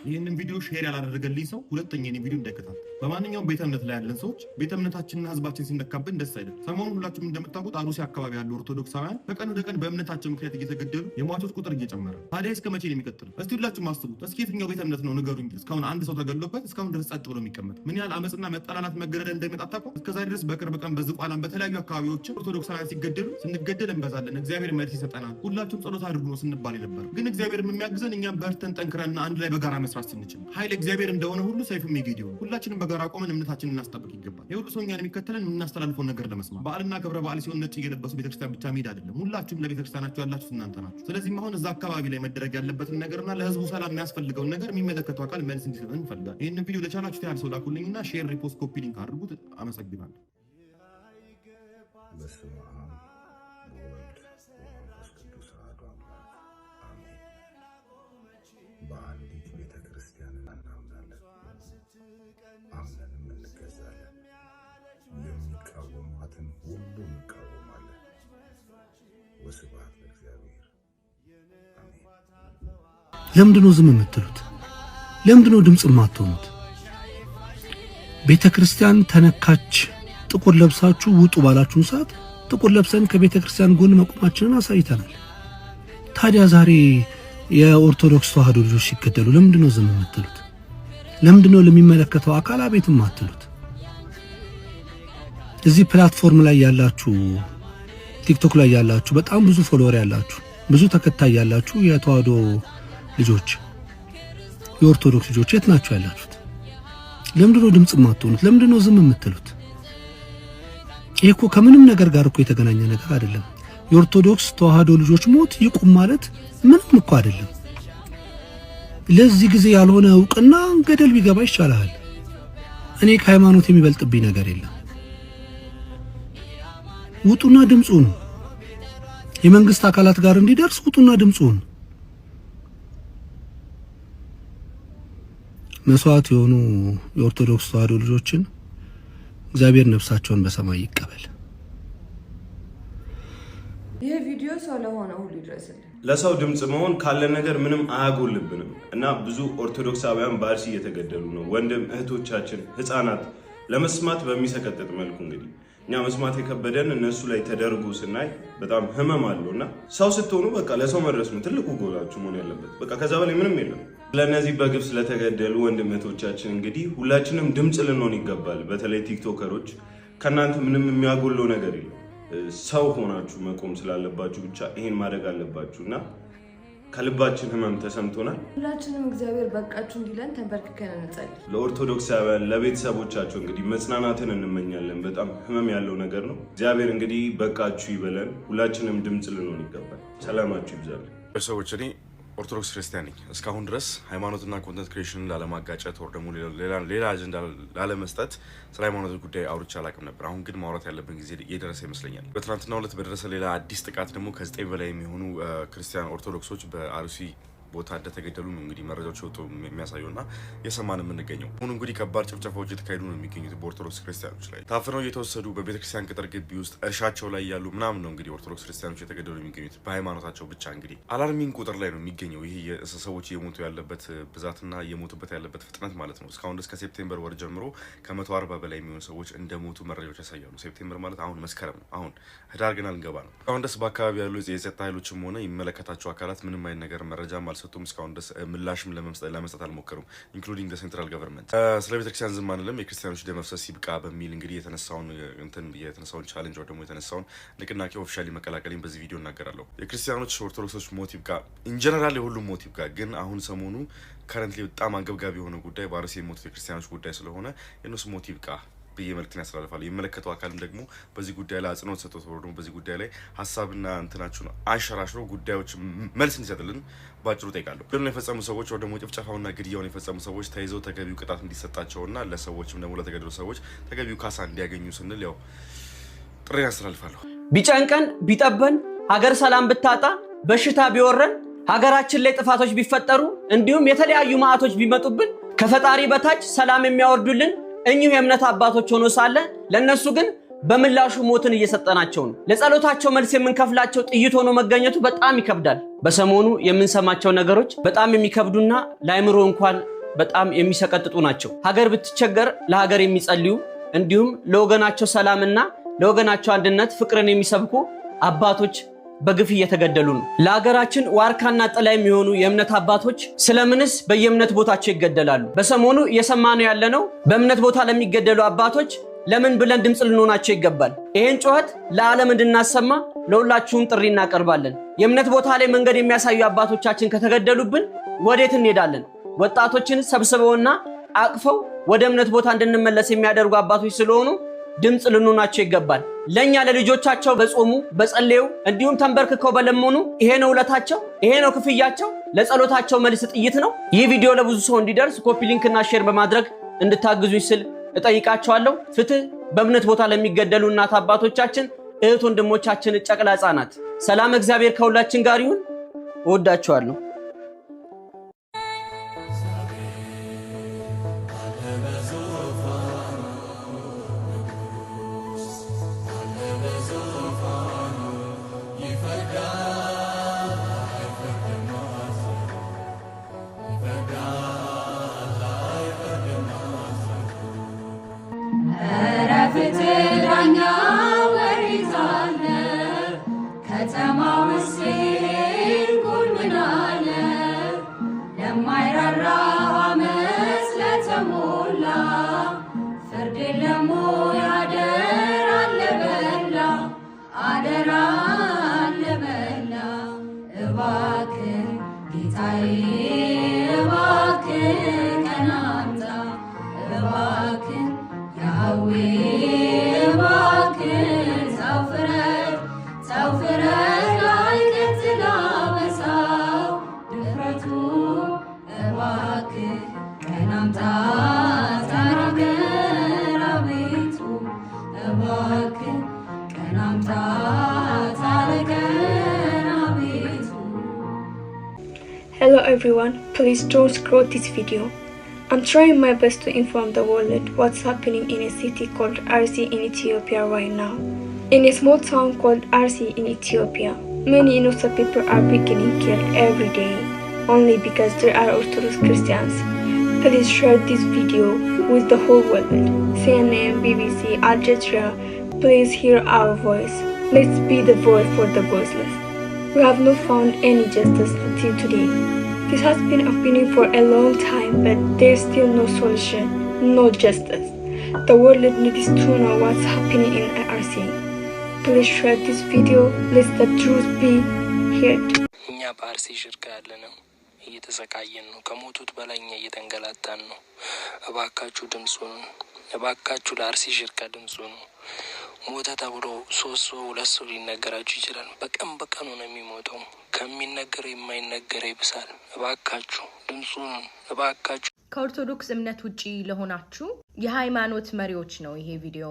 ይህንን ቪዲዮ share ያላደረገልኝ ሰው ሁለተኛ የኔን ቪዲዮ እንዳይከታተል። በማንኛውም ቤተ እምነት ላይ ያለን ሰዎች ቤተ እምነታችንና ህዝባችን ሲነካብን ደስ አይልም። ሰሞኑን ሁላችሁም እንደምታውቁት አሩሲ አካባቢ ያሉ ኦርቶዶክሳውያን ከቀን ወደ ቀን በእምነታቸው ምክንያት እየተገደሉ የሟቾች ቁጥር እየጨመረ፣ ታዲያ እስከ መቼ ነው የሚቀጥለው? እስቲ ሁላችሁም አስቡት። እስኪ የትኛው ቤተ እምነት ነው ንገሩኝ፣ እስካሁን አንድ ሰው ተገድሎበት እስካሁን ድረስ ጸጥ ብሎ የሚቀመጥ? ምን ያህል አመፅና መጠላላት መገዳደል እንደሚመጣ አታውቁም? እስከዛሬ ድረስ በቅርብ ቀን በዝቋላም በተለያዩ አካባቢዎች ኦርቶዶክሳውያን ሲገደሉ ስንገደል እንበዛለን፣ እግዚአብሔር መልስ ይሰጠናል፣ ሁላችሁም ጸሎት አድርጉ ነው ስንባል የነበረው። ግን እግዚአብሔር የሚያግዘን እኛም በርተን ጠንክረንና አንድ ላይ በጋራ መስራት ስንችል፣ ኃይል እግዚአብሔር እንደሆነ ሁሉ ሰይፍም የጌዲዮን፣ ሁላችንም በጋራ ቆመን እምነታችንን እናስጠብቅ ይገባል። የሁሉ ሰው እኛን የሚከተለን የምናስተላልፈውን ነገር ለመስማት፣ በዓልና ክብረ በዓል ሲሆን ነጭ እየለበሱ ቤተክርስቲያን ብቻ መሄድ አይደለም። ሁላችሁም ለቤተክርስቲያናችሁ ያላችሁት እናንተ ናችሁ። ስለዚህም አሁን እዛ አካባቢ ላይ መደረግ ያለበትን ነገርና ለህዝቡ ሰላም የሚያስፈልገውን ነገር የሚመለከተው አካል መልስ እንዲሰጠን እንፈልጋለን። ይህንን ቪዲዮ ለቻላችሁት ያህል ሰው ላኩልኝና share፣ repost፣ copy link አድርጉት። አመሰግናለሁ። በስመ አብ ወወልድ ወመንፈስ ቅዱስ አሐዱ አምላክ አሜን። በአንዲት ቤተ ክርስቲያን እናምናለን፣ አምነንም እንገዛለን። የሚቃወሟትን ሁሉ እንቃወማለን። ወስብሐት ለእግዚአብሔር አሜን። ለምንድነው ዝም የምትሉት? ለምንድነው ድምፅ የማትሆኑት? ቤተ ክርስቲያን ተነካች፣ ጥቁር ለብሳችሁ ውጡ ባላችሁን ሰዓት ጥቁር ለብሰን ከቤተ ክርስቲያን ጎን መቆማችንን አሳይተናል። ታዲያ ዛሬ የኦርቶዶክስ ተዋህዶ ልጆች ሲገደሉ ለምንድነው ዝም የምትሉት? ለምንድነው ለሚመለከተው አካል አቤት የማትሉት? እዚህ platform ላይ ያላችሁ፣ ቲክቶክ ላይ ያላችሁ፣ በጣም ብዙ follower ያላችሁ፣ ብዙ ተከታይ ያላችሁ የተዋህዶ ልጆች፣ የኦርቶዶክስ ልጆች የት ናችሁ ያላችሁት? ለምንድነው ድምጽ የማትሆኑት? ለምንድነው ዝም የምትሉት? ይሄ እኮ ከምንም ነገር ጋር እኮ የተገናኘ ነገር አይደለም። የኦርቶዶክስ ተዋህዶ ልጆች ሞት ይቁም ማለት ምንም እኮ አይደለም። ለዚህ ጊዜ ያልሆነ እውቅና ገደል ቢገባ ይሻላል። እኔ ከሃይማኖት የሚበልጥብኝ ነገር የለም። ውጡና ድምፁን የመንግስት አካላት ጋር እንዲደርስ ውጡና ድምፁን። መስዋዕት የሆኑ የኦርቶዶክስ ተዋህዶ ልጆችን እግዚአብሔር ነፍሳቸውን በሰማይ ይቀበል። ይህ ቪዲዮ ሰው ለሆነ ሁሉ ይድረስልን። ለሰው ድምፅ መሆን ካለ ነገር ምንም አያጎልብንም እና ብዙ ኦርቶዶክሳውያን በአርሲ እየተገደሉ ነው። ወንድም እህቶቻችን፣ ህፃናት ለመስማት በሚሰቀጥጥ መልኩ። እንግዲህ እኛ መስማት የከበደን እነሱ ላይ ተደርጎ ስናይ በጣም ህመም አለው እና ሰው ስትሆኑ በቃ ለሰው መድረስ ነው ትልቁ ጎላችሁ መሆን ያለበት። በቃ ከዛ በላይ ምንም የለም። ለእነዚህ በግፍ ስለተገደሉ ወንድም እህቶቻችን እንግዲህ ሁላችንም ድምፅ ልንሆን ይገባል። በተለይ ቲክቶከሮች ከእናንተ ምንም የሚያጎለው ነገር የለም። ሰው ሆናችሁ መቆም ስላለባችሁ ብቻ ይሄን ማድረግ አለባችሁ እና ከልባችን ህመም ተሰምቶናል። ሁላችንም እግዚአብሔር በቃችሁ እንዲለን ተንበርክከን እንጸልይ። ለኦርቶዶክሳውያን ለቤተሰቦቻቸው እንግዲህ መጽናናትን እንመኛለን። በጣም ህመም ያለው ነገር ነው። እግዚአብሔር እንግዲህ በቃችሁ ይበለን። ሁላችንም ድምፅ ልንሆን ይገባል። ሰላማችሁ ይብዛል። ሰዎች፣ እኔ ኦርቶዶክስ ክርስቲያን ነኝ። እስካሁን ድረስ ሃይማኖትና content creation ን ላለማጋጨት ወይ ደግሞ ሌላ አጀንዳ ላለመስጠት ስለ ሃይማኖት ጉዳይ አውርቼ አላውቅም ነበር። አሁን ግን ማውራት ያለብን ጊዜ የደረሰ ይመስለኛል። በትናንትናው ዕለት በደረሰ ሌላ አዲስ ጥቃት ደግሞ ከ9 በላይ የሚሆኑ ክርስቲያን ኦርቶዶክሶች በአርሲ ቦታ እንደተገደሉ ነው እንግዲህ መረጃዎች ወጡ የሚያሳየው እና የሰማን የምንገኘው። አሁን እንግዲህ ከባድ ጭፍጨፋዎች እየተካሄዱ ነው የሚገኙት በኦርቶዶክስ ክርስቲያኖች ላይ። ታፍነው እየተወሰዱ በቤተክርስቲያን ቅጥር ግቢ ውስጥ እርሻቸው ላይ ያሉ ምናምን ነው እንግዲህ ኦርቶዶክስ ክርስቲያኖች የተገደሉ የሚገኙት በሃይማኖታቸው ብቻ። እንግዲህ alarming ቁጥር ላይ ነው የሚገኘው ይህ ሰዎች እየሞቱ ያለበት ብዛትና እየሞቱበት ያለበት ፍጥነት ማለት ነው። እስካሁን ድረስ ከ September ወር ጀምሮ ከ140 በላይ የሚሆኑ ሰዎች እንደሞቱ መረጃዎች ያሳያሉ። September ማለት አሁን መስከረም ነው። አሁን ህዳር ገና ልንገባ ነው። እስካሁን ድረስ በአካባቢ ያሉ የጸጥታ ኃይሎችም ሆነ የሚመለከታቸው አካላት ምንም አይነት ነገር መረጃም አልሰጡም። እስካሁን ድረስ ምላሽም ለመስጠት አልሞከሩም። Including central government። ስለ ቤተክርስቲያን ዝም አንልም፣ የክርስቲያኖች ደም መፍሰስ ይብቃ በሚል እንግዲህ የተነሳውን እንትን የተነሳውን challenge ወይ ደግሞ የተነሳውን ንቅናቄ officially መቀላቀሌን በዚህ ቪዲዮ እናገራለሁ። የክርስቲያኖች ኦርቶዶክሶች ሞት ይብቃ፣ in general የሁሉም ሞት ይብቃ። ግን አሁን ሰሞኑ currently በጣም አንገብጋቢ የሆነ ጉዳይ በአርሲ የሞቱት የክርስቲያኖች ጉዳይ ስለሆነ የእነሱ ሞት ይብቃ ብዬ መልእክትን ያስተላልፋለሁ። የሚመለከተው አካልም ደግሞ በዚህ ጉዳይ ላይ አጽንኦት ሰጥቶት ደግሞ በዚህ ጉዳይ ላይ ሀሳብና እንትናችሁን አንሸራሽሮ ጉዳዮች መልስ እንዲሰጥልን በአጭሩ ጠይቃለሁ። ወንጀሉን የፈጸሙ ሰዎች ወይ ደግሞ ጭፍጨፋውና ግድያውን የፈጸሙ ሰዎች ተይዘው ተገቢው ቅጣት እንዲሰጣቸውና ለሰዎችም ደግሞ ለተገደሉ ሰዎች ተገቢው ካሳ እንዲያገኙ ስንል ያው ጥሪ ያስተላልፋለሁ። ቢጨንቀን ቢጠበን፣ ሀገር ሰላም ብታጣ፣ በሽታ ቢወረን፣ ሀገራችን ላይ ጥፋቶች ቢፈጠሩ፣ እንዲሁም የተለያዩ መዓቶች ቢመጡብን ከፈጣሪ በታች ሰላም የሚያወርዱልን እኚሁ የእምነት አባቶች ሆኖ ሳለ ለእነሱ ግን በምላሹ ሞትን እየሰጠናቸው ነው። ለጸሎታቸው መልስ የምንከፍላቸው ጥይት ሆኖ መገኘቱ በጣም ይከብዳል። በሰሞኑ የምንሰማቸው ነገሮች በጣም የሚከብዱና ለአእምሮ እንኳን በጣም የሚሰቀጥጡ ናቸው። ሀገር ብትቸገር ለሀገር የሚጸልዩ፣ እንዲሁም ለወገናቸው ሰላምና ለወገናቸው አንድነት ፍቅርን የሚሰብኩ አባቶች በግፍ እየተገደሉ ነው። ለሀገራችን ዋርካና ጥላ የሚሆኑ የእምነት አባቶች ስለምንስ በየእምነት ቦታቸው ይገደላሉ? በሰሞኑ እየሰማነው ያለነው በእምነት ቦታ ለሚገደሉ አባቶች ለምን ብለን ድምፅ ልንሆናቸው ይገባል። ይህን ጩኸት ለዓለም እንድናሰማ ለሁላችሁም ጥሪ እናቀርባለን። የእምነት ቦታ ላይ መንገድ የሚያሳዩ አባቶቻችን ከተገደሉብን ወዴት እንሄዳለን? ወጣቶችን ሰብስበውና አቅፈው ወደ እምነት ቦታ እንድንመለስ የሚያደርጉ አባቶች ስለሆኑ ድምፅ ልንሆናቸው ይገባል። ለእኛ ለልጆቻቸው በጾሙ፣ በጸለዩ፣ እንዲሁም ተንበርክከው በለመኑ ይሄ ነው ውለታቸው፣ ይሄ ነው ክፍያቸው። ለጸሎታቸው መልስ ጥይት ነው። ይህ ቪዲዮ ለብዙ ሰው እንዲደርስ copy link እና share በማድረግ እንድታግዙኝ ስል እጠይቃችኋለሁ። ፍትህ በእምነት ቦታ ለሚገደሉ እናት አባቶቻችን፣ እህት ወንድሞቻችን፣ ጨቅላ ህጻናት። ሰላም እግዚአብሔር ከሁላችን ጋር ይሁን። እወዳችኋለሁ። ፍትህ ዳኛ ወዴት አለ? ከተማውስ ጉድ ምን አለ? ለማይራራ አመፅ ለተሞላ ፍርድ የለም ወይ? አደራ ለበላ፣ አደራ ለበላ። እባክህ ጌታዬ፣ እባክህ ቀና አምጣ፣ እባክህ ያህዌ፣ እባክህ ተው ፍረድ፣ ተው ፍረድ፣ ላይቀጥል አበሳው ድፍረቱ። እባክህ ቀና አምጣ፣ ተናገር አቤቱ፣ እባክህ ቀና አምጣ፣ ታረቀን አቤቱ። Hello everyone, please don't scroll this video. I'm trying my best to inform the world what's happening in a city called Arsi in Ethiopia right now. In a small town called Arsi in Ethiopia, many innocent people are being killed every day only because they are Orthodox Christians. Please share this video with the whole world. CNN, BBC, Al Jazeera, please hear our voice. Let's be the voice for the voiceless. We have not found any justice until today. This has been happening for a long time, but there's still no solution, no justice. The world needs to know what's happening in Arsi. Please share this video. Let the truth be heard. እኛ በአርሲ ሽርካ ያለ ነው እየተሰቃየን ነው። ከሞቱት በላይ እኛ እየተንገላታን ነው። እባካችሁ ድምፅ ሁኑን። እባካችሁ ለአርሲ ሽርካ ድምፅ ሁኑ። ሞተ ተብሎ ሶስት ሰው፣ ሁለት ሰው ሊነገራችሁ ይችላል። በቀን በቀኑ ነው የሚሞተው። ከሚነገረው የማይነገረው ይብሳል። እባካችሁ ድምፅ ሁኑን። እባካችሁ። ከኦርቶዶክስ እምነት ውጪ ለሆናችሁ የሃይማኖት መሪዎች ነው ይሄ ቪዲዮ።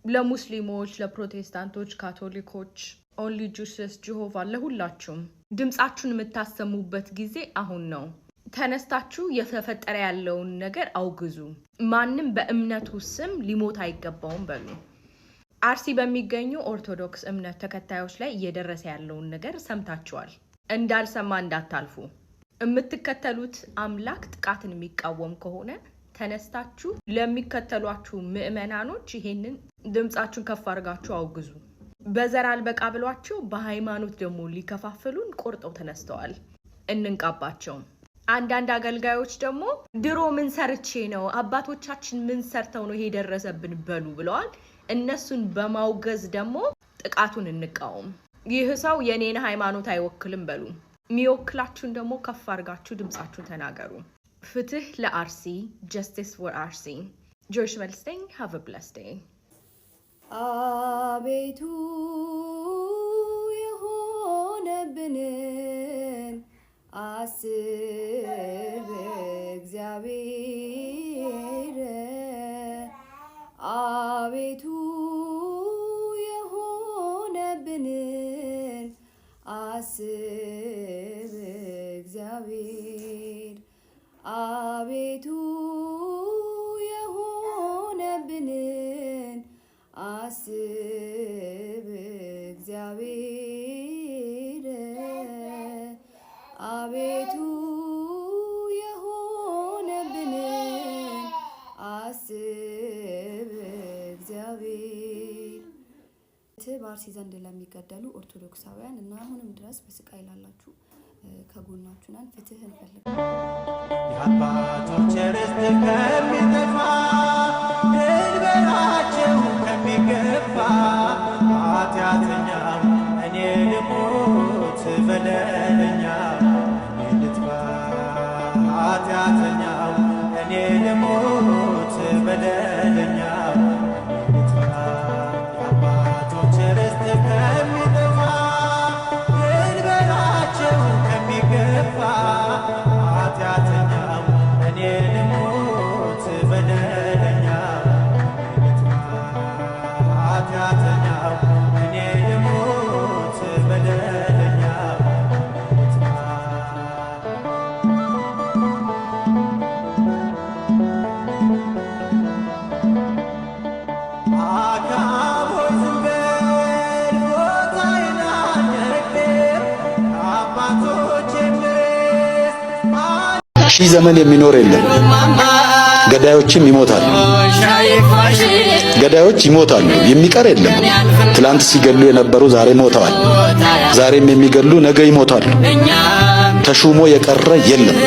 ለሙስሊሞች፣ ለፕሮቴስታንቶች፣ ካቶሊኮች፣ Only Jesus፣ ጂሆቫ፣ ለሁላችሁም ድምፃችሁን የምታሰሙበት ጊዜ አሁን ነው። ተነስታችሁ እየተፈጠረ ያለውን ነገር አውግዙ። ማንም በእምነቱ ስም ሊሞት አይገባውም በሉ። አርሲ በሚገኙ ኦርቶዶክስ እምነት ተከታዮች ላይ እየደረሰ ያለውን ነገር ሰምታችኋል። እንዳልሰማ እንዳታልፉ። የምትከተሉት አምላክ ጥቃትን የሚቃወም ከሆነ ተነስታችሁ ለሚከተሏችሁ ምዕመናኖች ይሄንን ድምፃችሁን ከፍ አድርጋችሁ አውግዙ። በዘር አልበቃ ብሏቸው በሃይማኖት ደግሞ ሊከፋፍሉን ቆርጠው ተነስተዋል። እንንቃባቸው። አንዳንድ አገልጋዮች ደግሞ ድሮ ምን ሰርቼ ነው፣ አባቶቻችን ምን ሰርተው ነው ይሄ የደረሰብን በሉ ብለዋል። እነሱን በማውገዝ ደግሞ ጥቃቱን እንቃወም። ይህ ሰው የኔን ሃይማኖት አይወክልም በሉ። የሚወክላችሁን ደግሞ ከፍ አድርጋችሁ ድምፃችሁን ተናገሩ። ፍትህ ለአርሲ፣ justice for አርሲ። ጆሽ መልስተኝ፣ have a blessed day. አቤቱ፣ የሆነብንን አስብ እግዚአብሔር፣ አቤቱ፣ የሆነብንን አስብ እግዚአብሔር፣ አቤቱ፣ የሆነብንን አስብ እግዚአብሔር፣ አቤቱ፣ የሆነብንን። በአርሲ ዘንድ ለሚገደሉ ኦርቶዶክሳውያን እና አሁንም ድረስ በስቃይ ላላችሁ ከጎናችሁ ነን። ፍትህ እንፈልጋለን። የአባቶች ርስት ከሚጠፋ፣ ድንበራቸው ከሚገፋ፣ ኃጢአተኛው እኔ ልሙት፣ በደለኛው እኔ ልጥፋ። ኃጢአተኛው እኔ ልሙት፣ በደለኛው እኔ ልጥፋ። የአባቶች ርስት ከሚጠፋ፣ ድንበራቸው ከሚገፋ፣ ኃጢአተኛው እኔ ልሙት፣ በደለኛው እኔ ልጥፋ። ኃጢአተኛው እኔ ልሙት፣ በደለኛው እኔ ልጥፋ። አክዓብ ሆይ ዝም በል፣ ቦታዬን አልለቅም፣ ከአባቶቼም ርስት 1000 ዘመን የሚኖር የለም። ገዳዮችም ይሞታሉ። ገዳዮች ይሞታሉ፣ የሚቀር የለም። ትላንት ሲገሉ የነበሩ ዛሬ ሞተዋል። ዛሬም የሚገሉ ነገ ይሞታሉ። ተሹሞ የቀረ የለም።